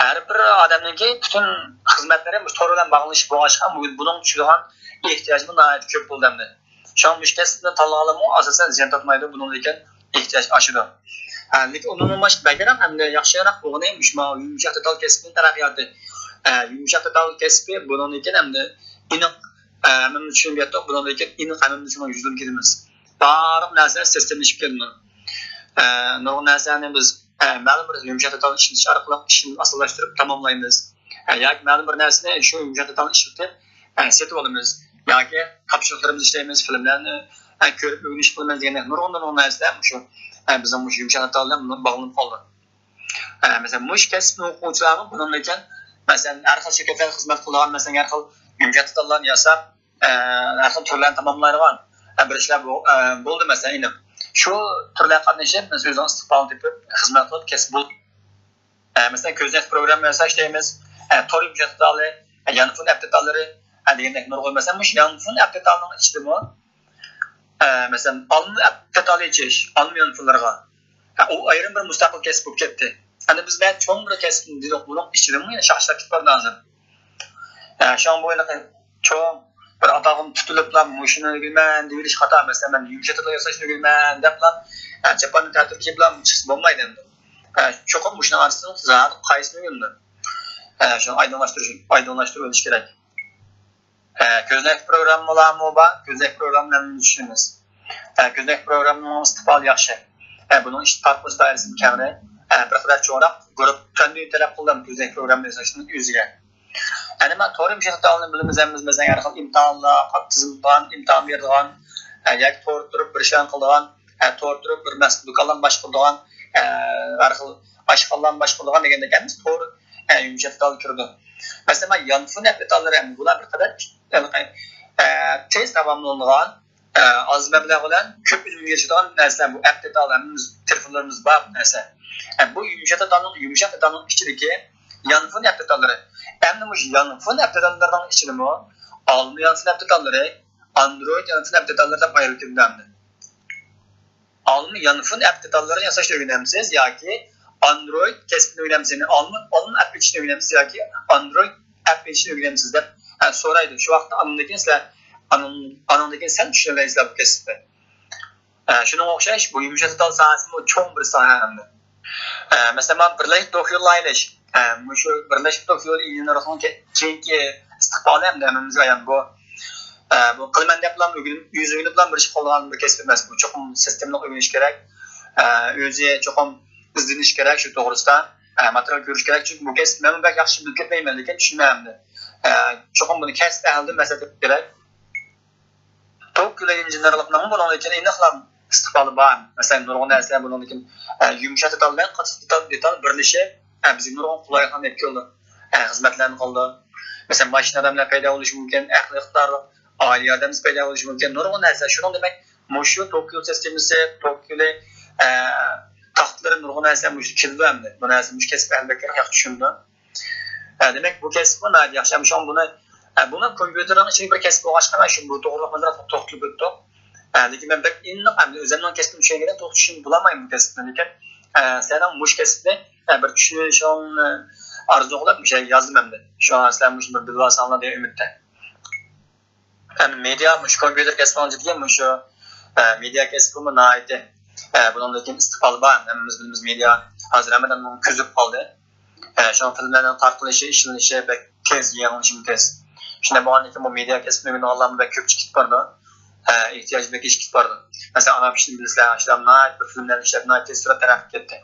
ھەر بىر ئادەمنىڭكى پۈتۈن خىزمەتلىرى مۇشۇ تور بىلەن باغلىنىشلىق بولغاچقا، بۇ، بۇنىڭغا چۈشىدىغان ئېھتىياجمۇ ناھايىتى كۆپ بولدى ئەمدى. شۇڭا مۇشۇ كەسىپنى تاللىغانلارمۇ ئاساسەن زىيان تارتمايدۇ، بۇنىڭدىن كېيىن ئېھتىياج ئاشىدۇ. ھە، لېكىن ئۇنىڭدىن باشقا بەكرەك ئەمدى ياخشىراق بولغىنى مۇشۇ ماۋۇ يۇمشاق دېتال كەسپىنىڭ تەرەققىياتى. ئە، يۇمشاق دېتال كەسپى بۇنىڭدىن كېيىن ئەمدى ئېنىق، ئە، ھەممىمىز چۈشىنىپ يەتتۇق، بۇنىڭدىن كېيىن ئېنىق ھەممىمىز شۇنىڭ يۈزىدىن كېتىمىز. بارلىق نەرسىلەر سىستېمىلىشىپ كېتىدۇ. ئە، نۇرغۇن نەرسىلەرنى بىز، ئە، مەلۇم بىر يۇمشاق دېتالنى ئىشلىتىش ئارقىلىق ئىشنى ئاسانلاشتۇرۇپ تاماملايمىز. ئە، ياكى مەلۇم بىر نەرسىنى شۇ يۇمشاق دېتالنى ئىشلىتىپ، ئە، سېتىپ ئالىمىز. ياكى تاپشۇرۇقلىرىمىزنى ئىشلەيمىز، فىلىملەرنى، ئە، كۆرۈپ ئۆگىنىش قىلىمىز دېگەندەك نۇرغۇن، نۇرغۇن نەرسىلەر مۇشۇ، ئە، بىزنىڭ مۇشۇ يۇمشاق دېتال بىلەن باغلىنىپ قالىدۇ. ئە، مەسىلەن، مۇشۇ كەسىپنى ئوقۇغۇچىلارمۇ بۇنىڭدىن كېيىن، مەسىلەن، ھەر خىل شىركەتلەردە خىزمەت قىلىدىغان، مەسىلەن، ھەر خىل يۇمشاق دېتاللارنى ياساپ، ئە، ھەر خىل تۈرلەرنى تاماملايدىغان، ئە، بىر ئىشلار بو-، ئە، بولدى، مەسىلەن، ئېنىق. شۇ تۈرلەرگە قاتنىشىپ، بىز ئۆزىنىڭ ئىستىقبالىنى تېپىپ، خىزمەت قىلىپ كەسىپ بولدى. ئە، مەسىلەن، كۆزنەك پروگرامما ياساش دەيمىز، ئە، تور يۇمشاق دېتالى، ئە، يانفون ئەپ دېتاللىرى، ئە، دېگەندەك نۇرغۇن. مەسىلەن، مۇشۇ يانفون ئەپ دېتالىنىڭ ئىچىدىمۇ، ئە، مەسىلەن، ئالما ئەپ دېتالى ئېچىش، ئالما يانفونلىرىغا. ئە، ئۇ ئايرىم بىر مۇستەقىل كەسىپ بولۇپ كەتتى. ئەنە بىز بەك چوڭ بىر كەسىپنى دېدۇق، بۇنىڭ ئىچىدىمۇ يەنە شاخ-شاخ كېتىپ بارىدۇ ھازىر. ئە، شۇڭا بۇ ھېلىقى چوڭ بىر ئاتالغۇنى تۇتۇلۇپلا، مۇشۇنى ئۆگىنىمەن دېيىۋېلىش خاتا. مەسىلەن، مەن يۇمشاق دېتال ياساشنى ئۆگىنىمەن دەپلا، ئە، چاپاننى تەتۈرگە كىيىپلا چىقسا بولمايدۇ ئەمدى. ئە، چوقۇم مۇشۇنىڭ ئارىسىدىن زادى قايسىنى ئۆگىنىدۇ؟ ئە، شۇنى ئايدىڭلاشتۇرۇش، ئايدىڭلاشتۇرۇۋېلىش كېرەك. ئە، كۆزنەك پروگراممىلارمۇ بار، كۆزنەك پروگراممىلارنى چۈشىنىمىز. ئە، كۆزنەك پروگراممىنىڭ ئىستىقبالى ياخشى. ئە، بۇنىڭ ئىش تارتقۇچى دائىرىسىمۇ كەڭرى. ئە، بىر قەدەر چوڭراق گۇرۇپپا تەلەپ قىلدىم كۆزنەك پروگرامما ياساشنىڭ ئۆزىگە. ئەنە مانا تور يۇمشاق دېتالىنى بىلىمىز ھەممىمىز، مەسىلەن، ھەر خىل ئىمتىھانلار، تىزىملىغان، ئىمتىھان بېرىدىغان، ئە، ياكى توردا تۇرۇپ بىر ئىشلارنى قىلىدىغان، ئە، توردا تۇرۇپ بىر مەخسۇس دۇكانلارنى باشقۇرىدىغان، ئە، ھەر خىل ئاشخانىلارنى باشقۇرىدىغان دېگەندەك ھەممىسى تور، ئە، يۇمشاق دېتالغا كىرىدۇ. مەسىلەن، مانا يانفون ئەپ دېتاللىرى ھەم بۇلار بىر قەدەر، ئە، تېز داۋاملىنىدىغان، ئە، ئاز مەبلەغ بىلەن كۆپ ئۈنۈمگە ئېرىشىدىغان نەرسىلەر بۇ ئەپ دېتال، ھەممىمىز تېلېفونلىرىمىزدا بار بۇ نەرسە. ئە، بۇ يۇمشاق دېتالنىڭ، يۇمشاق دېتالنىڭ ئىچىدىكى يانفون ئەپ دېتاللىرى. ئەمدى مۇشۇ يانفون ئەپ دېتاللىرىنىڭ ئىچىدىمۇ ئالما يانفون ئەپ دېتاللىرى، ئاندرويد يانفون ئەپ دېتاللىرى دەپ ئايرىلىپ كېتىدۇ ئەمدى. ئالما يانفون ئەپ دېتاللىرىنى ياساشنى ئۆگىنەمسىز ياكى ئاندرويد كەسپىنى ئۆگىنەمسىز؟ يەنى ئالما، ئالما ئەپ ئېچىشنى ئۆگىنەمسىز ياكى ئاندرويد ئەپ ئېچىشنى ئۆگىنەمسىز دەپ، ئە، سورايدۇ. شۇ ۋاقىتتا ئانىڭدىن كېيىن سىلەر، ئانىڭ-، ئانىڭدىن كېيىن سەل چۈشىنەلەيسىلەر بۇ كەسىپنى. ئە، شۇنىڭغا ئوخشاش بۇ يۇمشاق دېتال ساھەسىمۇ چوڭ بىر ساھە ئەمدى. ئە، مەسىلەن، مانا بىرلەشمە توك يولى لايىھەلەش. ئە، مۇشۇ بىرلەشمە توك يولى ئىنژېنېرلىقنىڭ كە-، كېيىنكى ئىستىقبالى ئەمدى ھەممىمىزگە ئايان بۇ. ئە، بۇ قىلىمەن دەپلا ئۆگىنىپ، يۈز ئۆگىنىپلا بىر ئىش قىلىدىغان بىر كەسىپ ئەمەس بۇ. چوقۇم سىستېمىلىق ئۆگىنىش كېرەك. ئە، ئۆزى چوقۇم ئىزدىنىش كېرەك شۇ توغرىسىدا. ئە، ماتېرىيال كۆرۈش كېرەك. چۈنكى بۇ كەسىپ مەنمۇ بەك ياخشى بىلىپ كەتمەيمەن، لېكىن چۈشىنەمەن. ئە، چوقۇم بۇنى كەسىپ ئەھلىدىن مەسلىھەت ئېلىش كېرەك. توك يولى ئىنژېنېرلىقنىڭمۇ بۇنىڭدىن كېيىن ئېنىقلا ئىستىقبالى بار. مەسىلەن، نۇرغۇن نەرسىلەر بۇنىڭدىن كېيىن، ئە، يۇمشاق دېتال بىلەن قاتتىق دېتال، دېتال بىرلىشىپ، ئە، بىزگە نۇرغۇن قولايلىقلارنى ئېلىپ كېلىدۇ. ئە، خىزمەتلەرنى قىلىدۇ. مەسىلەن، ماشىنا ئادەملەر پەيدا بولۇشى مۇمكىن، ئەقلىي ئىقتىدارلىق ئائىلە ئادەملىرى پەيدا بولۇشى مۇمكىن. نۇرغۇن نەرسىلەر. شۇنىڭ دېمەك، مۇشۇ توك يول سىستېمىسى، توك يولى، ئە، تاختىلىرى، نۇرغۇن نەرسىلەر مۇشۇ كېلىدۇ ئەمدى. بۇ نەرسە، مۇشۇ كەسىپ ئەھلى بەك ياخشى چۈشىنىدۇ. ئە، دېمەك، بۇ كەسىپمۇ ناھايىتى ياخشى. ھەم شۇڭا بۇنى، ئە، بۇمۇ كومپيۇتېرنىڭ ئىچىدىكى بىر كەسىپ بولغاچقا، مەن شۇ بۇ توغرىلىق مەزمۇندا توختىلىپ ئۆتتۇق. ئە، لېكىن مەن بەك ئېنىق، ئەمدى ئۆزۈمنىڭ كەسپىم چۈشەنگەندە توختىتىشنى بولالمايمەن بۇ كەسىپنى. لېكىن، ئە، سېنىڭ مۇشۇ كەسىپنى، ئە، بىر چۈشىنىشىڭنى ئارزۇ قىلىپ، مۇشۇ يەرگە يازدىم ئەمدى. شۇڭا سىلەر مۇشۇنى بىر بىلىۋالساڭلار دېگەن ئۈمىدتە. ئەمدى مېدىيا، مۇشۇ كومپيۇتېر كەسپىنىڭ ئىچىدىكى مۇشۇ، ئە، مېدىيا كەسپىمۇ ناھايىتى، ئە، بۇنىڭدىن كېيىن ئىستىقبالى بار. ھەممىمىز بىلىمىز، مېدىيا ھازىر ھەممە ئادەمنىڭ كۆزى بولۇپ قالدى. ئە، شۇڭا فىلىملارنىڭ تارقىلىشى، ئىشلىنىشى بەك تېز، يېڭىلىشىمۇ تېز. شۇنداق بولغاندىكىن بۇ مېدىيا كەسپىنى ئۆگىنىدىغانلارمۇ بەك كۆپ چىقىپ بارىدۇ. ئە، ئېھتىياج بەك ئېشىپ كېتىپ بارىدۇ. مەسىلەن، ئانا پىشنى بىلىسىلەر، ئاشۇلار ناھايىتى بىر فىلىملارنى ئىشلەپ ناھايىتى تېز سۈرئەتتە تەرەققىي قىلىپ كەتتى.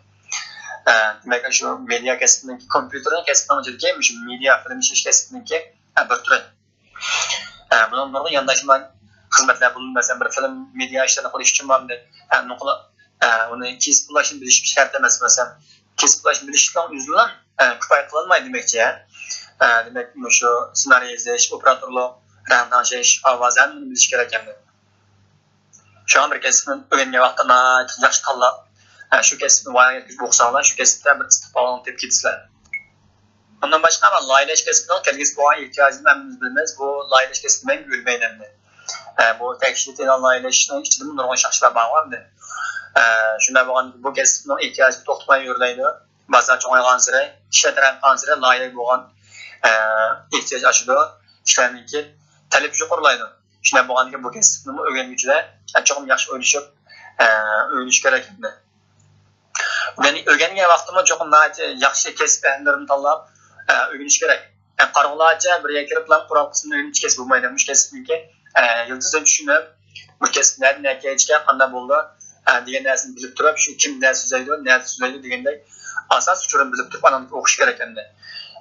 ئە، دېمەك، شۇ مېدىيا كەسپىنىڭكى، كومپيۇتېرنىڭ كەسپىنىڭ ئىچىدىكى مۇشۇ مېدىيا فىلىم ئىشلەش كەسپىنىڭكى، ئە، بىر تۈرى. ئە، بۇنىڭ نۇرغۇن يانداشما خىزمەتلەر بولۇنىدۇ. مەسىلەن، بىر فىلىم مېدىيا ئىشلىرىنى قىلىش ئۈچۈن بولمىدى. ئە، نۇقۇل-، ئە، ئۇنى كېسىپ تاللاشنى بىلىش شەرت ئەمەس. مەسىلەن، كېسىپ تاللاشنى بىلىشنىڭ ئۆزىلا، ئە، كۇپايە قىلالمايدۇ دېمەكچى. ئە، دېمەك، مۇشۇ سېنارىي يېزىش، ئوپېراتورلۇق، رەڭ تەڭشەش، ئاۋاز ھەممىنى بىلىش كېرەك ئەمدى. شۇڭا بىر كەسىپنى ئۆگەنگەن ۋاقىتتا ناھايىتى ياخشى تاللاپ، ئە، شۇ كەسىپنى ۋايىغا يەتكۈزۈپ ئوقۇساڭلار، شۇ كەسىپتە بىر ئىستىقبالىڭنى تېپىپ كېتىسىلەر. ئۇندىن باشقا، مانا، لايىھەلەش كەسپىنىڭ كەلگۈسى بولغان ئېھتىياجىنى ھەممىمىز بىلىمىز. بۇ لايىھەلەش كەسپى مەڭگۈ ئۆلمەيدۇ ئەمدى. ئە، بۇ تەكشى دېتال لايىھەلەشنىڭ ئىچىدىمۇ نۇرغۇن شاخسلار بار ئەمدى. ئە، شۇنداق بولغاندا بۇ كەسىپنىڭ ئېھتىياجى توختىماي ئۆرلەيدۇ. بازار چوڭايغانسېرى، ئىشلار تەرەققىي قىلغانسېرى لايىھەگە بولغان، ئە، ئېھتىياج ئاشىدۇ. كىشىلەرنىڭكى تەلىپى يۇقىرىلايدۇ. شۇنداق بولغاندىكىن بۇ كەسىپنىمۇ ئۆگەنگۈچىلەر، ئە، چوقۇم ياخشى ئويلىشىپ، ئە، ئۆگىنىشى كېرەك ئەمدى. يەنى ئۆگەنگەن ۋاقتىمۇ چوقۇم ناھايىتى ياخشى كەسىپ ئەھلىلىرىنى تاللاپ، ئە، ئۆگىنىش كېرەك. ئە، قارىغۇلارچە بىر يەرگە كىرىپلا قورال قىسمىنى ئۆگىنىپ كەسىپ بولمايدۇ. مۇشۇ كەسىپنىڭكى، ئە، يىلتىزىنى چۈشىنىپ، بۇ كەسىپ نەدىن نەگىچە قانداق بولىدۇ، ئە، دېگەن نەرسىنى بىلىپ تۇرۇپ، شۇ كىم نە سۆزلەيدۇ، نەدە سۆزلەيدۇ دېگەندەك ئاساس ئۇچۇرىنى بىلىپ تۇرۇپ ئاندىن ئوقۇش كېرەك ئەمدى.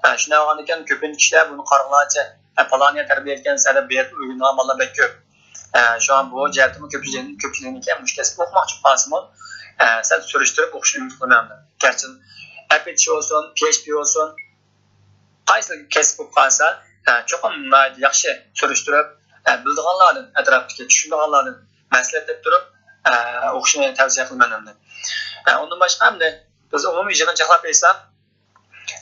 ئە، شۇنداق بولغاندىكىن كۆپىنچە كىشىلەر بۇنى قارىغۇلارچە، ئە، پالانىيە تەربىيە ئەتكەن سەدە بېرىپ ئۆگىنىدىغان بالىلار بەك كۆپ. ئە، شۇڭا بۇ جەھەتتىمۇ كۆپچىلىك، كۆپچىلىكنىڭكى مۇشۇ كەسىپكە ئوقۇماقچى بولۇپ قالسىمۇ، ئە، سەل سۈرۈشتۈرۈپ ئوقۇشنى ئۈمىد قىلىمەن. گەرچە ئەپ ئېچىش بولسۇن، پي ئېچ پى بولسۇن، قايسى كەسىپ بولۇپ قالسا، ئە، چوقۇم ناھايىتى ياخشى سۈرۈشتۈرۈپ، ئە، بىلىدىغانلاردىن، ئەتراپتىكى چۈشىنىدىغانلاردىن مەسلىھەت ئېلىپ تۇرۇپ، ئە، ئوقۇشنى تەۋسىيە قىلىمەن ئەمدى. ئە، ئۇندىن باشقا ئەمدى بىز ئومۇمىي يىغىنچاقلاپ ئېيتساق،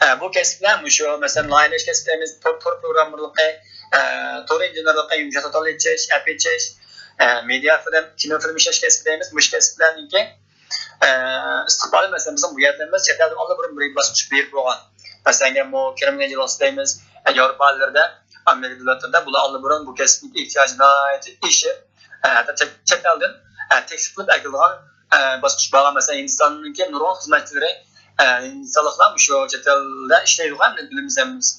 ئە، بۇ كەسىپلەر مۇشۇ، مەسىلەن، لايىھەلەش كەسپى دەيمىز، تور، تور پروگراممېرلىقى، ئە، تور ئىنژېنېرلىقى، يۇمشاق دېتال ئېچىش، ئەپ ئېچىش، ئە، مېدىيا فىلىم، كىنو فىلىم ئىشلەش كەسپى دەيمىز. مۇشۇ كەسىپلەرنىڭكى، ئە، ئىستىقبالى، مەسىلەن، بىزنىڭ بۇ يەردە ئەمەس، چەت ئەلدە ئاللىبۇرۇن بىر باسقۇچ بېرىپ بولغان. مەسىلەن، بۇ كرېمنىي جىلغىسى دەيمىز، ئە، ياۋروپا ئەللىرىدە، ئامېرىكا دۆلەتلىرىدە بۇلار ئاللىبۇرۇن بۇ كەسىپنىڭ ئېھتىياجى ناھايىتى ئېشىپ، ئە، ھەتتا چەت، چەت ئەلدىن، ئە، تەكلىپ قىلىپ ئەكېلىدىغان، ئە، باسقۇچ بارغان. مەسىلەن، ھىندىستاننىڭكى نۇرغۇن خىزمەتچىلىرى، ئە، ھىندىستانلىقلار مۇشۇ چەت ئەلدە ئىشلەيدىغان، بىلىمىز ھەممىمىز.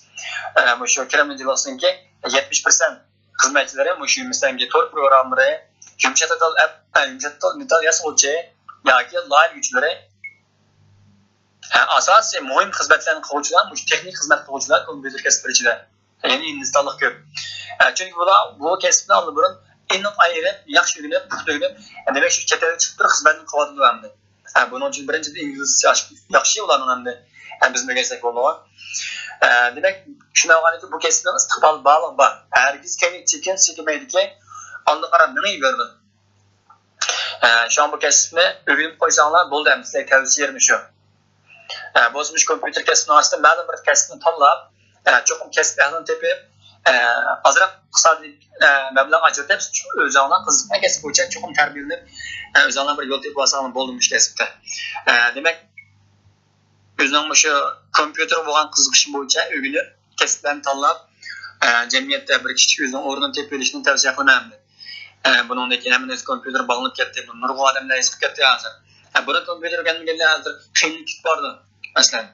ئە، مۇشۇ كرېمنىي جىلغىسىنىڭكى يەتمىش پىرسەنت خىزمەتچىلىرى مۇشۇ، مەسىلەن، تور پروگراممېرى، يۇمشاق دېتال ئەپ، ئە، يۇمشاق دېتال، دېتال ياسىغۇچى ياكى لايىھە دېگۈچىلىرى. ئە، ئاساسىي مۇھىم خىزمەتلەرنى قىلغۇچىلار، مۇشۇ تېخنىك خىزمەت قىلغۇچىلار كومپيۇتېر كەسىپلىرى ئىچىدە. يەنى ھىندىستانلىق كۆپ. ئە، چۈنكى بۇلار بۇ كەسىپنى ئاللىبۇرۇن ئېنىق ئايرىپ، ياخشى ئۆگىنىپ، پۇختا ئۆگىنىپ، ئە، دېمەك، شۇ چەت ئەلگە چىقىپ تۇرۇپ خىزمەتنى قىلىۋاتىدۇ ئەمدى. ئە، بۇنىڭ ئۈچۈن بىرىنچىدىن ئىنگلىزچە ياخشى، ياخشى ئۇلارنىڭ ئەمدى. ئە، بىزمۇ ئۆگەنسەك بولىدىغۇ. ئە، دېمەك، شۇنداق بولغاندىكىن بۇ كەسىپنىڭ ئىستىقبالى بارلىقى بار. ھەرگىز كەينىگە چېكىنسە چېكىنمەيدىكەن، ئالدىغا قاراپ مېڭىۋېرىدۇ. ئە، شۇڭا بۇ كەسىپنى ئۆگىنىپ قويساڭلار بولدى، ئەمدى سىلەرگە تەۋسىيەم شۇ. ئە، بولسا مۇشۇ كومپيۇتېر كەسپىنىڭ ئاستىدا مەلۇم بىر كەسىپنى تاللاپ، ئە، چوقۇم كەسىپ ئەھلىنى تېپىپ، ئە، ئازراق ئىقتىسادىي، ئە، مەبلەغ ئاجرىتىپ، ئۆزۈڭلار قىزىققان كەسىپ بويىچە چوقۇم تەربىيەلىنىپ، ئە، ئۆزۈڭلار بىر يول تېپىپ ئالساڭلار بولدى مۇشۇ كەسىپتە. ئە، دېمەك، ئۆزىنىڭ مۇشۇ كومپيۇتېرغا بولغان قىزىقىشى بويىچە ئۆگىنىپ، كەسىپلەرنى تاللاپ، ئە، جەمئىيەتتە بىر كىچىك ئۆزىنىڭ ئورنىنى تېپىۋېلىشنى تەۋسىيە قىلىمەن ئەمدى. ئە، بۇنىڭدىن كېيىن ھەممە نەرسە كومپيۇتېرغا باغلىنىپ كەتتى. بۇنى نۇرغۇن ئادەملەر ھېس قىلىپ كەتتى ھازىر. ئە، بۇرۇن كومپيۇتېر ئۆگەنمىگەنلەر ھازىر قىينىلىپ كېتىپ بارىدۇ، مەسىلەن.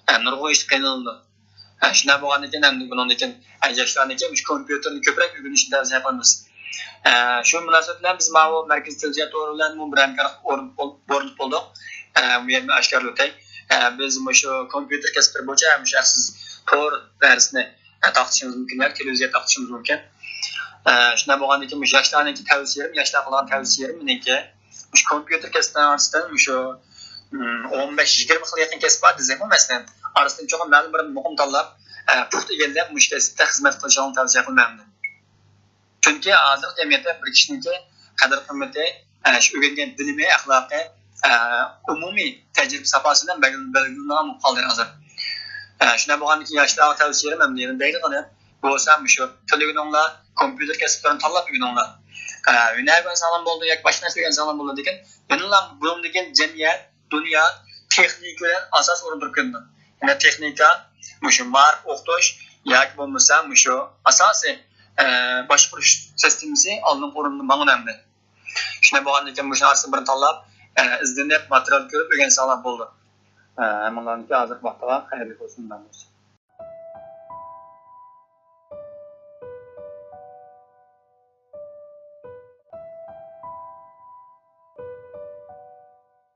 ئە، نۇرغۇن ئىشتا قىينىلىدۇ. ئە، شۇنداق بولغاندىن كېيىن ئەمدى بۇنىڭدىن كېيىن، ئە، ياشلارنىڭكى مۇشۇ كومپيۇتېرنى كۆپرەك ئۆگىنىشىنى تەۋسىيە قىلىمىز. ئە، شۇ مۇناسىۋەت بىلەن بىز ماۋۇ مەركىزىي تېلېۋىزىيە تورى بىلەن بۇ بىر ھەمكارلىق ئورنىتىپ بول-، ئورنىتىپ بولدۇق. ئە، بۇ يەردىن ئاشكارىلىتەي. ئە، بىز مۇشۇ كومپيۇتېر كەسىپلىرى بويىچە مۇشۇ ھەقسىز تور دەرسىنى، ئە، تارقىتىشىمىز مۇمكىن ياكى تېلېۋىزىيە تارقىتىشىمىز مۇمكىن. ئە، شۇنداق بولغاندىكىن مۇشۇ ياشلارنىڭكى تەۋسىيەم، ياشلارغا قىلغان تەۋسىيەم مېنىڭكى، مۇشۇ كومپيۇتېر كەسپىنىڭ ئارىسىدىن مۇشۇ، ئون بەش يىگىرمە خىل يېقىن كەسىپ بار دېسەكمۇ، مەسىلەن، ئارىسىدىن چوقۇم مەلۇم بىر مۇقىم تاللاپ، ئە، پۇختا ئىگىلەپ، مۇشۇ كەسىپتە خىزمەت قىلىشىڭلارنى تەۋسىيە قىلىمەن. چۈنكى ھازىرقى جەمئىيەتتە بىر كىشىنىڭكى قەدىر-قىممىتى، ئە، شۇ ئۆگەنگەن بىلىمى، ئەخلاقى، ئە، ئومۇمىي تەجرىبە ساپاسى بىلەن بەلگىلىنىدىغان بولۇپ قالدى ھازىر. ئە، شۇنداق بولغاندىكىن ياشلارغا تەۋسىيەم ئەمدى يەنە دەيدىغىنىم، بولسا مۇشۇ تىل ئۆگىنىڭلار، كومپيۇتېر كەسىپلىرىنى تاللاپ ئۆگىنىڭلار. ئە، ھۈنەر ئۆگەنسەڭلار بولىدۇ ياكى باشقا نەرسە ئۆگەنسەڭلار بولىدۇ، لېكىن يەنىلا بۇنىڭدىن كېيىن جەمئىيەت، دۇنيا تېخنىكا بىلەن ئاساسىي ئورۇن تۇرۇپ كېلىدۇ. يەنى تېخنىكا، مۇشۇ مائارىپ ئوقۇتۇش ياكى بولمىسا مۇشۇ ئاساسىي، ئە، باشقۇرۇش سىستېمىسى ئالدىنقى ئورۇندا ماڭىدۇ ئەمدى. شۇنداق بولغاندىن كېيىن مۇشۇ ئارىسىدىن بىرنى تاللاپ، ئە، ئىزدىنىپ، ماتېرىيال كۆرۈپ ئۆگەنسەڭلار بولىدۇ. ئە، ھەممىڭلارنىڭكى ھازىرقى ۋاقتىغا خەيرلىك بولسۇن، مۇنداق بولسا.